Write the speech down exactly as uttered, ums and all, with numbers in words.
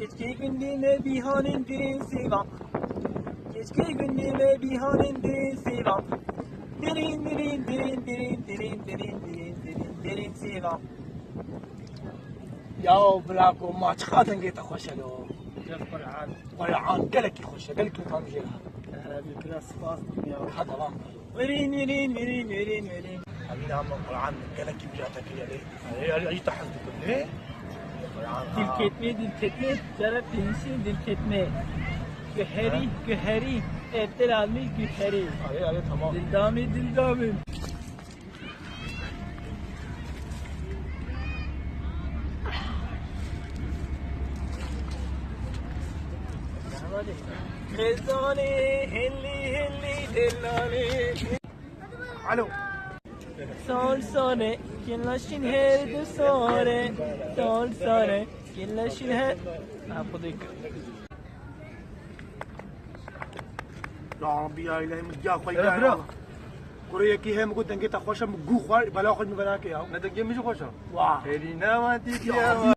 Keçkê gundê me bîhanên dirên sêvan. Keçkê gundê me bîhanên dirên sêvan. Dirên, dirên, dirên, dirên, dirên, dirên, dirên, dirên, dirên sêvan. Ya bila ku ma çiqa dengê te xweş e lo. Qur'an. Qur'an gelekî xweş e, gelekî tam jê re. Erê, biraz spas dikim ya. Ha, devam. Verîn, verîn, verîn, verîn, verîn. Emîn ama Qur'an gelekî mijate kiriye lê. Erê, erê, îta hez dikim lê. Qur'an, ha. Dilketme, dilketme, cara pênîsî dilketme. Guherî, ha, guherî, evtel almî guherî. Erê, erê, tamam. Dildamî, dildamî. Xêzanê hillî hillî dellalê. Alo. Sar sare, keleşin her du sare. Sar sare, keleşin her... Ha, bu da... Ya Rabbi ya İlahi, min giya xwe... Evet, giya bro. Kurê yekî heye min got dengê te xweş e, min gû xwar, bela xwe min venake ya. Ne dengê min jî xweş e. Wah. Hêrî ne ma dîtiye.